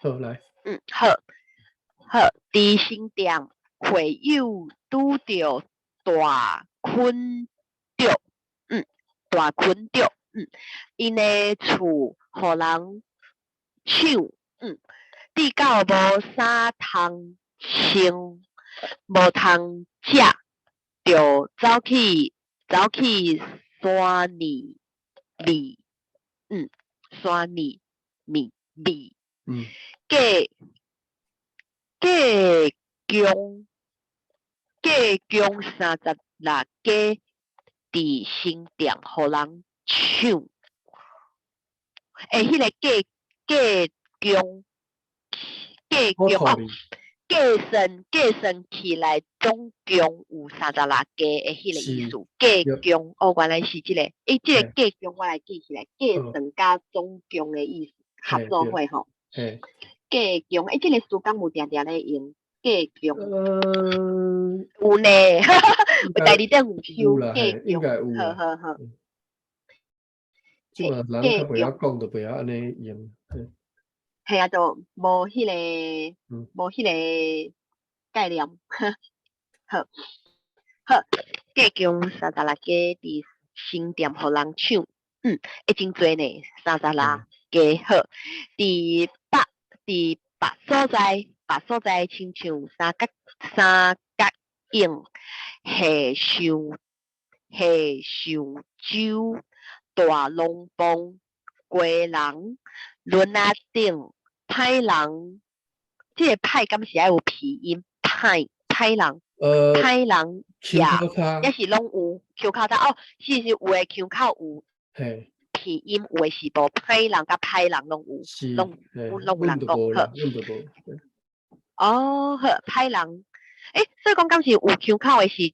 好，來。嗯，好，好，佇新店會友拄著大昆著，大昆著，𪜶的厝予人搶，至到無衫通穿，無通食，就走去山暝味，山暝味味。計共36家佇新店予人搶。欸，彼個計共哦，計算起來總共有36家的彼個意思。計共哦，原來是這個，欸，這個計共我來記起來，計算佮總共的意思合做伙吼。計共，欸，這個詞敢有定定咧用？計共。有呢，有代字典有收計共，好好好。這馬人較袂曉講，就袂曉按呢用。嘿啊，就無彼個概念。好，好，計共36家佇新店予人搶，會真濟呢，36家。好，佇別所在，親像三角湧、下上洲、大龍椪、雞籠、崙仔頂、歹人，這個歹敢是愛有鼻音？歹歹人，歹人也也是攏有腔口哦，是是有的腔口有鼻音，有的是無。歹人佮歹人攏有，攏有攏有人講好。哦，好，歹人，欸，所以講敢是有腔口的是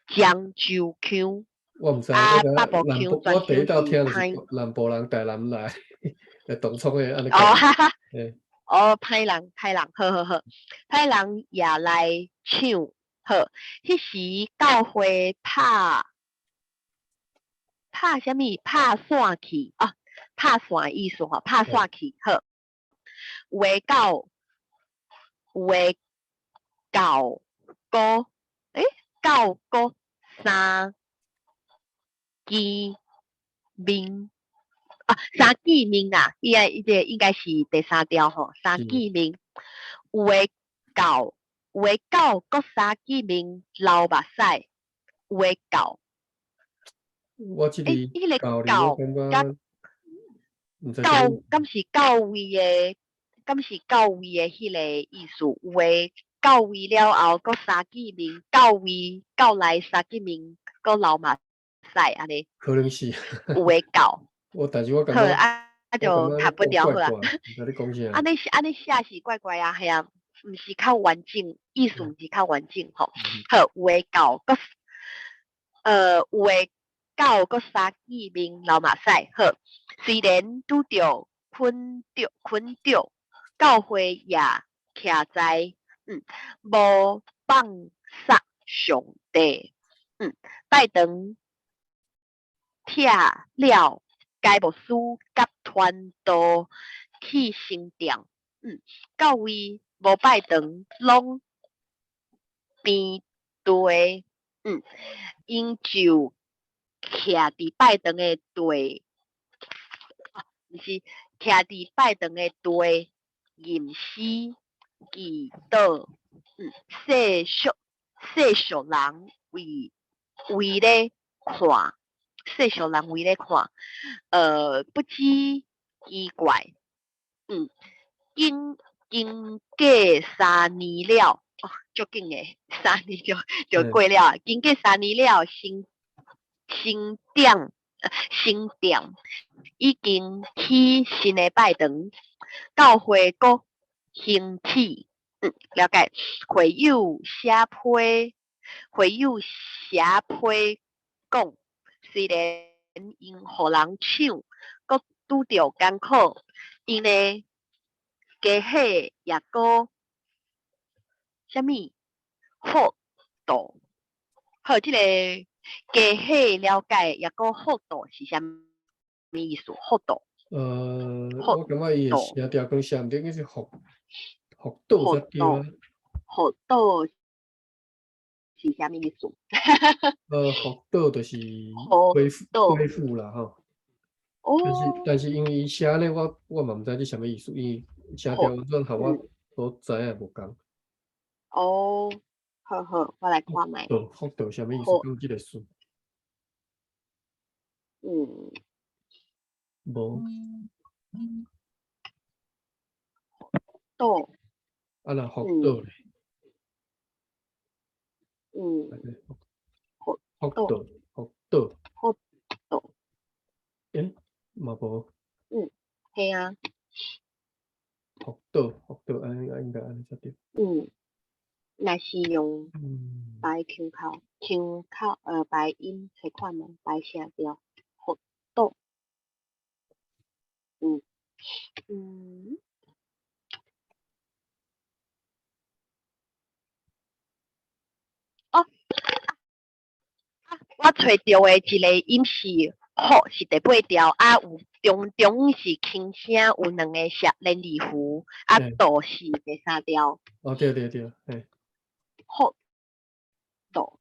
漳州腔？我毋知，啊，北部腔。我第一道聽是南部人台南來，來當初的按呢講。哦，哈哈。哦，歹人，歹人，好好好，歹人也來搶，好，彼時教會拍啥物？拍散去啊，拍散意思吼，拍散去，好。有的教閣，欸，教閣三支面啊，三支面啦，伊個伊這個應該是第三條吼，三支面有的教閣三支面流目屎，有的教。我這欸，彼個教教佮教，敢是到位的？敢是到位的彼個意思？有的到位了後，閣三支面到位，到來三支面，閣流目屎按呢。可能是。有的教。我但是我感覺好啊，就讀不了好啊。你講啥？按呢寫是怪怪啊，嘿啊，毋是較完整，意思毋是較完整吼。好，有的教閣三支面流目屎，好。雖然拄著困著，教會也徛在，無放殺上帝，拜堂拆了，該牧師佮傳道去新店，到位無拜堂，攏平地，𪜶就徛佇拜堂的地，毋是徛佇拜堂的地，吟詩祈禱，世俗人圍咧看，世俗人圍咧看，不知奇怪，經過三年了，哦，足緊的，三年就過了，經過三年了，新店已經起新的拜堂，教會閣興起，了解。會友寫批講，雖然𪜶予人搶，閣拄著艱苦，𪜶的家伙也閣啥物福道？好，這個家伙了解，抑閣福道是啥物意思？福道。我感覺伊的聲調跟寫毋對，應該是福福島才對啊。福島是啥物意思？福島就是恢復恢復啦，吼。哦。但是因為伊寫咧，我嘛毋知這啥物意思，因為聲調完全和我所知影無仝。哦，好好，我來看覓。福島啥物意思？敢有這个詞？無。島。啊，若福島咧？福島，福島。福島。欸，嘛無。嗯，係啊。福島，福島，按呢應該按呢才對。若是用白腔口，腔口白音找看覓，白聲調，福島。哦，我揣著的一个音是福，是第八調，啊有中中是輕聲，有兩个寫連字符，啊島是第三調。哦，對對對，嘿。福島。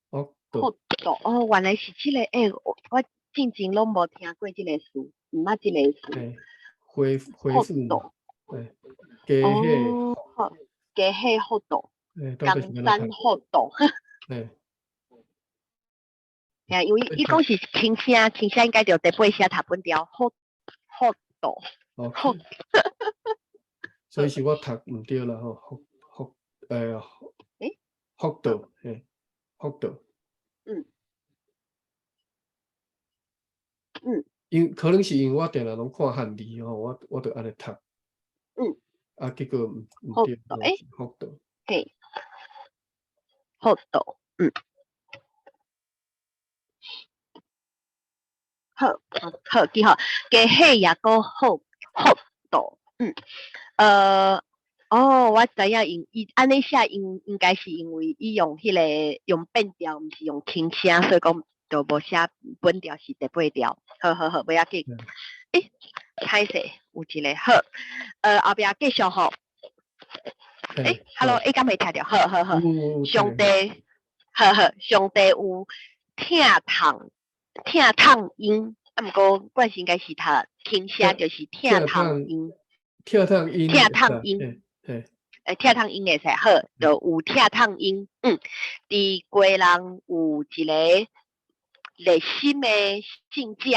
福福島，哦，原來是這个，欸，我進前攏無聽過這個詞，毋捌這個詞。嘿，恢恢復嘛，對，加伙。哦，加伙福島，岡山福島。嘿。嘿，因為伊講是輕聲，輕聲應該就第八聲讀本調，福福島。哦。所以是我讀毋對啦吼，福福欸？福島，嘿，福島。因可能是因為我定定攏看漢字吼，我就按呢讀。啊，結果毋對，福島。嘿。福島，嗯。好，好，記好，加伙也閣好，福島，哦，我知影，因伊按呢寫，應應該是因為伊用彼个用變調，毋是用輕聲，所以講就無寫本調是第八調。好好好，袂要緊。欸，歹勢，有一个好，後壁繼續吼。欸，Hello，欸，敢會聽著？好好好，上帝，好好，上帝有疼痛，疼痛𪜶，啊，毋過慣是應該是讀輕聲，就是疼痛𪜶。疼痛𪜶。疼痛𪜶。欸，疼痛𪜶會使好，就有疼痛𪜶。佇基隆有一個熱心的信者，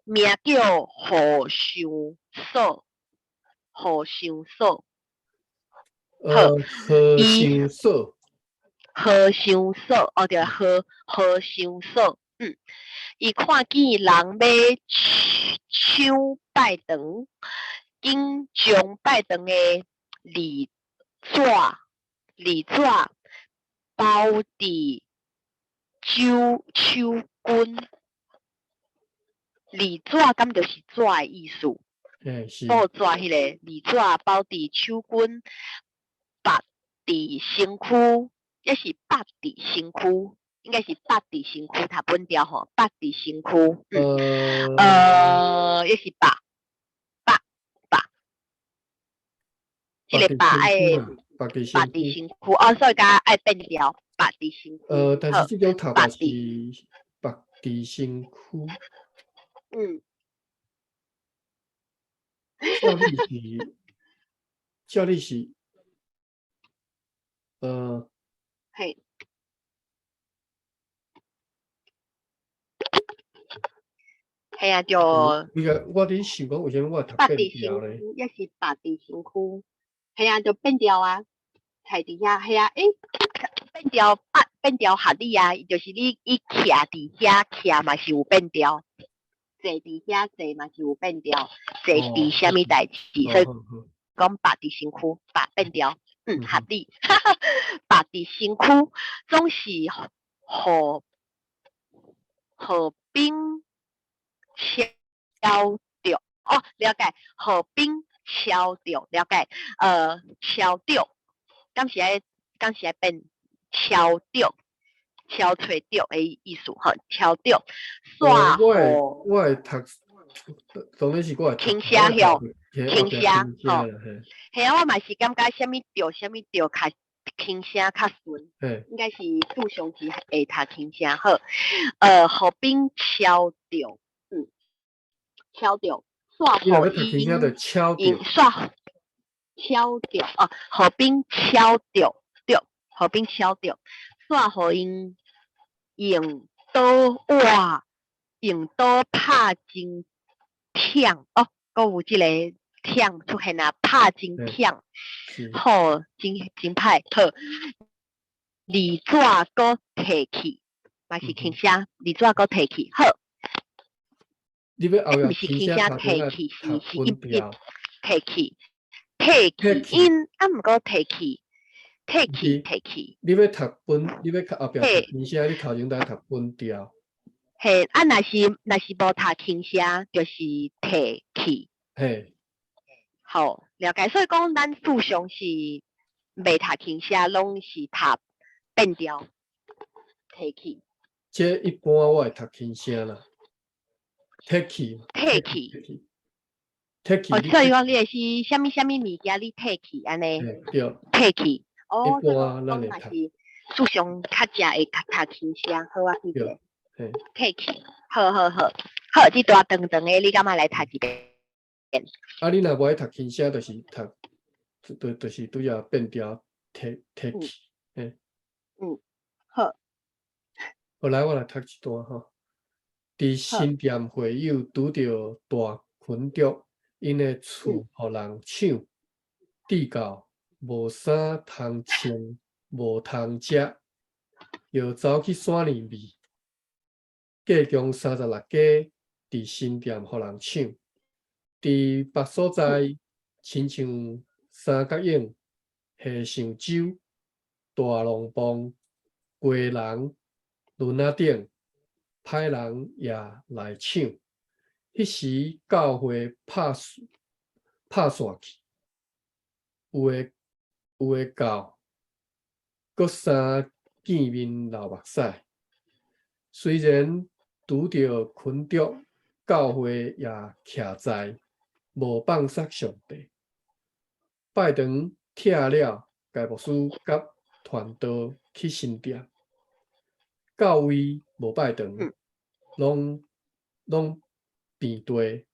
名叫何尚所，何尚所。好，何尚所。何尚所，哦對，何何尚所。伊看見人欲搶拜堂，緊將拜堂的字紙字紙包佇手手巾，字紙敢就是紙的意思？嘿，是。布紙彼个字紙包佇手巾，縛佇身軀，抑是縛佇身軀？應該是縛佇身軀讀本調吼，縛佇身軀。抑是縛縛縛，這個縛愛縛佇縛佇身軀，哦，所以較愛變調，縛佇身軀。但是這種讀法是縛佇身軀。照理是，照理是，嘿。係啊，就。伊個我佇想講，為啥物我會讀變調咧？抑是縛佇身軀，係啊，就變調啊，菜佇遐，係啊，欸，變調縛變調合理啊，就是你伊徛佇遐徛嘛是有變調，坐佇遐坐嘛是有變調，坐佇啥物代誌，所以講縛佇身軀，縛變調，合理，縛佇身軀總是予予冰敲著，哦，了解，予冰敲著，了解，敲著，敢是愛敢是愛變敲著，敲揣著的意思吼，敲著，哦，煞我會予我會讀，當然是我會讀，輕聲吼，輕輕聲吼，嘿。嘿啊，我嘛是感覺啥物著，啥物著較輕聲較順，應該是杜尚是會讀輕聲好，予兵敲著，敲著，煞你若欲予讀輕聲就敲𪜶著，煞敲著哦，予兵敲著，對，予兵敲著，煞予𪜶用刀哇，用刀拍真疼哦，閣有這个疼出現啊，拍真疼，好，真真歹，好，字紙閣提去，嘛是輕聲，字紙閣提去，好。你欲後毋是壁輕聲提去，是是一一提去，提去，𪜶啊，毋過提去，提去提去。你欲讀本，你欲較後壁讀輕聲，你頭前愛讀本調。嘿，啊，若是無讀輕聲，就是提去。嘿。好，了解。所以講，咱通常是袂讀輕聲，攏是讀變調提去。這一般我會讀輕聲啦。提去，提去，提去。哦，所以講你的是啥物啥物物件，你提去按呢？對。提去。哦，一般咱會讀。通常較正會較讀輕聲，好啊，記者。提去，好好好，好，這段長長的，你敢欲來讀一遍？啊，你若無愛讀輕聲，就是讀，就是拄才變調提提去，嘿。嗯，好。好，來，我來讀一段吼。佇新店會友拄著大群眾，𪜶的厝予人搶，至到無衫通穿，無通食，又走去山裡面。計共36家佇新店予人搶，佇別所在，親像三角湧、和尚洲、大龍峒、雞籠、崙仔頂，歹人也來搶。彼時教會拍拍散去，有的教，閣三見面流目屎。雖然拄著困著，教會也徛在，無放捒上帝。拜堂拆了，蓋牧師佮傳道去新店，教位無拜堂，攏攏變地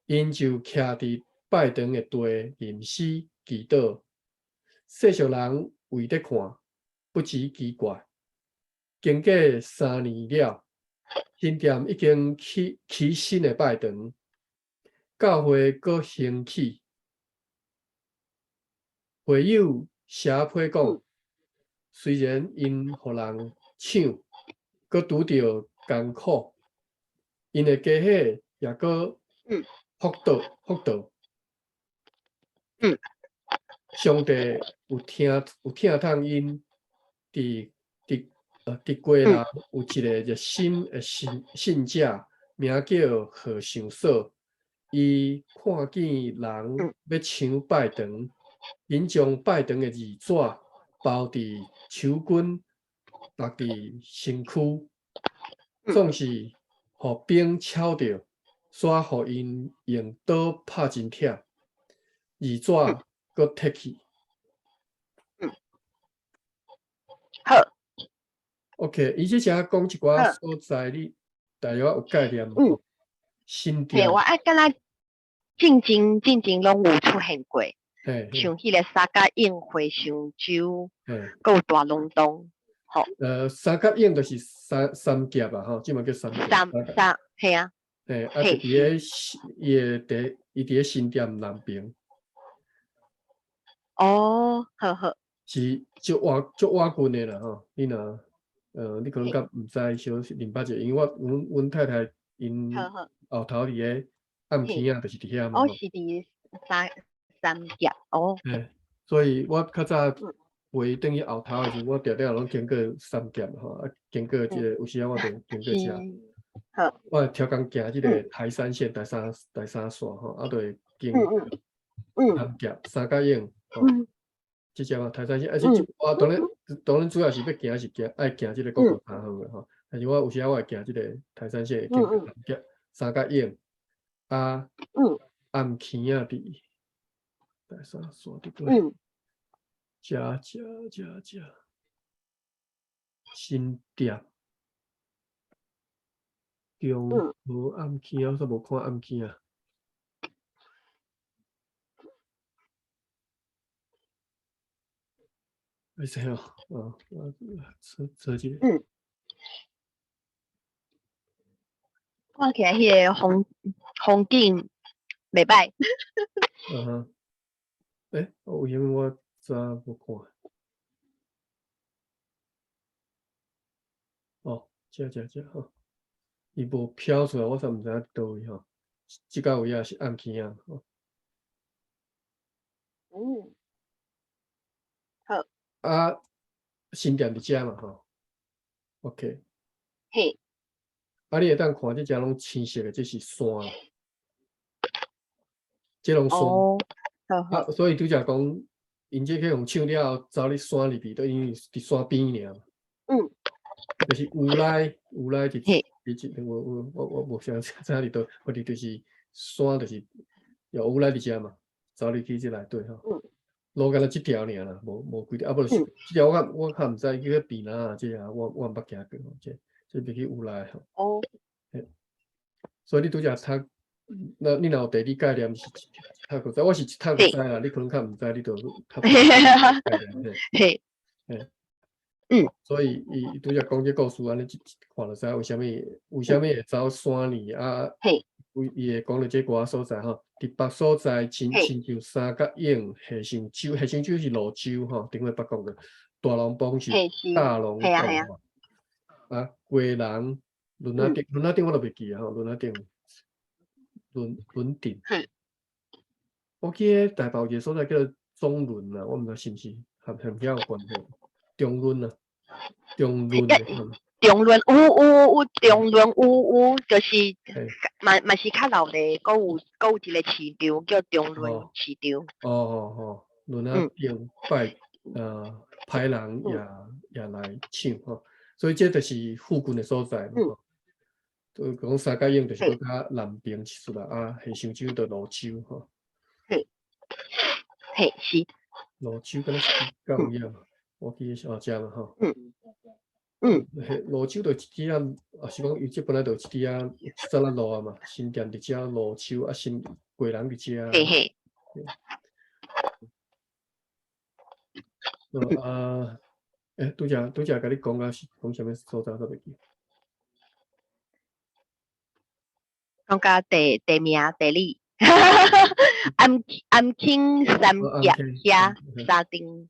，𪜶就徛佇拜堂的地臨時祈禱。世俗人圍咧看，不止奇怪。經過3年了，新店已經起起新的拜堂，教會閣興起。會友寫批講，雖然𪜶予人搶，閣拄著艱苦，𪜶的家伙也閣福到福到。上帝有疼痛𪜶，佇基隆有一个熱心的信信者，名叫何尚所。伊看見人欲搶拜堂，𪜶將拜堂的字紙包佇手巾，縛佇身軀，總是予兵搶著，煞予𪜶用刀拍真疼，字紙閣提去。嗯，好。 OK，伊這遮講一寡所在，你大約有概念無？嗯。新店。嘿，我愛敢若進前進前攏有出現過，像彼个三角湧、和尚洲，閣有大龍峒，吼。三角湧就是三峽啊，吼，這嘛叫三峽。三三，嘿啊。嘿，啊，就佇咧伊的佇伊佇咧新店南邊。哦，好好。是足倚足倚近的啦，吼，你若你可能較毋知小啉捌者，因為我阮太太𪜶後頭佇咧暗坑仔，就是佇遐嘛。哦，是佇三峽哦。嘿，所以我較早回轉去後頭的時陣，我定定攏經過三峽吼，啊，經過這個有時仔我就經過遮。好。我會超工行這个台三線台三線吼，啊，就會經三峽三角湧，吼，這只嘛台三線，而且我當然。當然主要是欲行是行愛行這个國道三號的吼，但是我有時仔我會行這个台三線，經過三峽、三角湧啊，暗坑仔佇台三線佇佗？遮遮遮遮新店中和暗坑，我煞無看暗坑啊。歹勢哦，哦，車車這個。看起來彼个風景袂歹。嗯哼。欸，為啥物我早無看？哦，這這這吼，伊無飄出來，我煞毋知影佇佗位吼。這個位仔是暗坑仔吼。好。啊，新店佇遮嘛吼，OK。嘿。啊，你會當看這遮攏青色的，這是山。這攏山。哦，好好。啊，所以拄才講，𪜶這去予搶了後，走咧山裡邊，都因為佇山邊爾。就是烏來，烏來佇佇這，我我我我無啥知佇佗，反正就是山，就是有烏來佇遮嘛，走入去這內底吼。路敢若這條爾啦，無無幾條，啊無就是這條我較毋知叫做坪林啊，這個我我毋捌行過吼，這這袂去烏來吼。嘿。所以你拄才讀，那你若有地理概念是一讀就知，我是一讀就知啦，你可能較毋知，你就較概念嘿。嘿。所以伊拄才講這故事，按呢一看就知為啥物為啥物會走山裡啊？伊伊會講著這寡所在吼，佇北所在親親像三角湧、下生洲，下生洲是蘆洲吼，頂回捌講過。大龍泙是大龍泙吼。啊，雞籠、崙仔頂，崙仔頂我都袂記啊吼，崙仔頂，崙崙頂。我記得台北有一個所在叫做中崙啊，我毋知是毋是和和遐有關係。中崙啊，中崙。中崙有有有，中崙有有，就是嘛嘛是較老咧，閣有閣有一個市場叫中崙市場。哦哦哦，崙仔頂拜歹人也也來搶吼，所以這就是附近的所在嘛吼。就講三角湧就是閣較南邊一撮啦，啊，下生洲就蘆洲吼。嘿，嘿是。蘆洲敢若是到位啊？我記得是哦，遮嘛吼。嘿，蘆洲就一支仔，啊是講伊這本來就一支仔一撮仔路啊嘛，新店佇遮，蘆洲啊新基隆佇遮。嘿嘿。啊，欸，拄才拄才共你講啊是講啥物所在，我袂記。講甲地地名地理，暗暗坑三峽遐三重，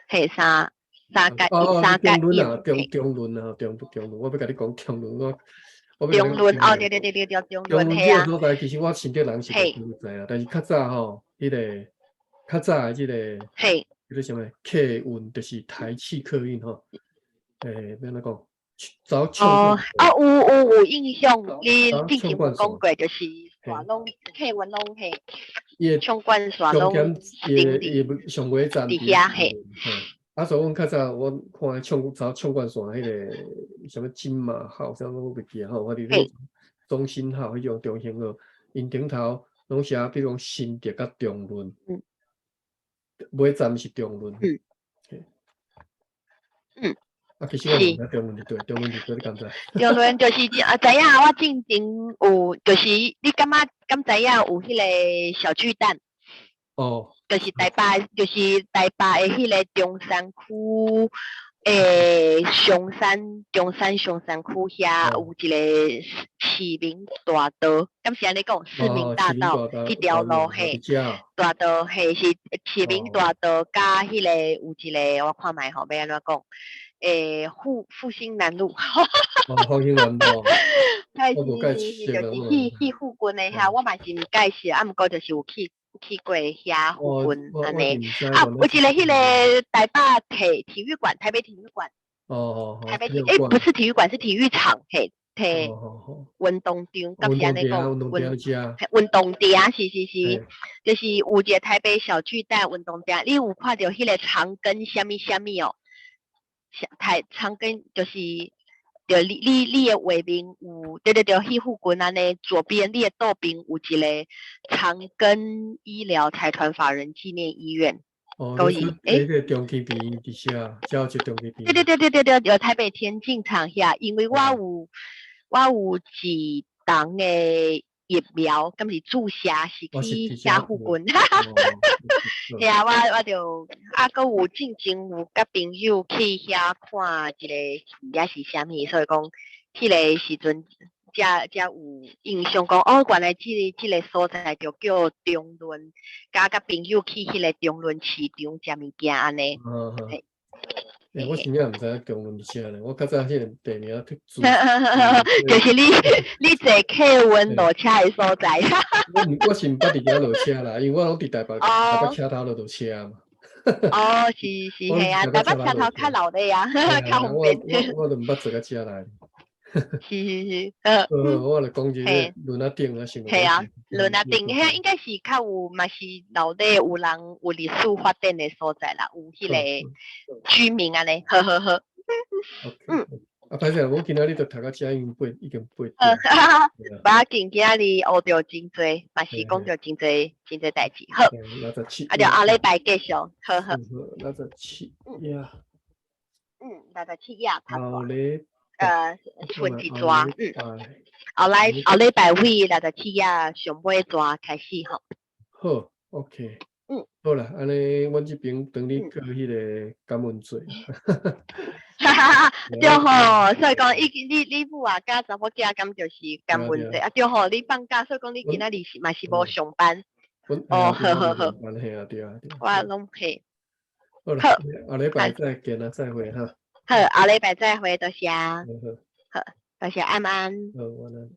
嘿三三角三角中崙啊，中中崙啊，中中崙，我欲共你講中崙，我我中崙哦，對對對對對，中崙嘿啊。這個所在其實我新竹人是袂知啦，但是較早吼，彼個較早的這個，彼個啥物客運就是台汽客運吼，欸，欲按怎講？走哦啊，有有有印象，你之前有講過，就是線攏客運攏嘿，暢灌線攏伊伊上尾站佇遐嘿。啊，所以阮較早我看暢走暢灌線彼個啥物金馬號，啥物我袂記吼，反正中心號彼種中興號，𪜶頂頭攏寫，比如講新竹佮中崙，尾站是中崙。啊，其實我毋知中崙佇佗，中崙佇佗，你敢知？中崙就是啊，知影我進前有，就是你感覺敢知影有彼個小巨蛋？哦。就是台北，就是台北的彼個中山區，欸，松山、中山松山區遐有一個市民大道，敢是按呢講？市民大道彼條路嘿，大道嘿是市民大道，佮彼個有一個我看覓吼，欲按怎講？欸，復復興南路。哦，復興南路。是是是，就是彼彼附近的遐，我嘛是毋介熟，啊，毋過就是有去去過遐附近按呢。啊，有一個彼個台北體體育館，台北體育館。哦哦哦。台北體欸，不是體育館，是體育場，嘿，體運動場，敢是按呢講？運動場，是是是，就是有一個台北小巨蛋運動場，你有看著彼個長庚啥物啥物哦？台長庚就是，對你的畫面有，對對對，彼附近按呢，左邊你的倒邊有一個長庚醫療財團法人紀念醫院。哦，都伊，欸，個中基病院佇遐，遮有一個中基病院。對對對對對對，有台北田徑場遐，因為我有一筒的疫苗，敢是注射是去遐附近。係啊，我就啊，閣有進前有佮朋友去遐看一個戲，抑是啥物，所以講彼個時陣才有印象講，哦，原來這個所在就叫中崙，佮朋友去彼個中崙市場食物件按呢。嗯。欸，我真正毋知影中崙佇啥咧，我較早彼個地名去注。就是你坐客運落車的所在。我是毋捌佇遐落車啦，因為我攏佇台北車頭落車嘛。哦，是是，係啊，台北車頭較鬧熱啊，較方便。我都毋捌坐到遮來。是是是，我就講一個崙仔頂啊，是。係啊，崙仔頂遐應該是較有，嘛是鬧熱有人有歷史發展的所在啦，有彼個居民按呢，好好好。嗯。啊，歹勢，我今仔日就讀到遮，已經背，已經背。無要緊，今仔日學著真濟，嘛是講著真濟真濟代誌，好。 67。啊，就後禮拜繼續，好好。 67頁。嗯，67頁。後禮。剩一逝，後禮拜尾67頁上尾逝開始吼。好，OK。好啦，按呢，阮這邊等你過彼個感恩節。哈哈哈，對吼，所以講已經你母啊佮查某囝敢就是感恩節啊，對吼，你放假，所以講你今仔日是嘛是無上班。哦，好好好。係啊，對啊，對。我攏嘿。好啦，後禮拜再見啦，再會哈。好，後禮拜再會，多謝。好，多謝，安安。好，晚安。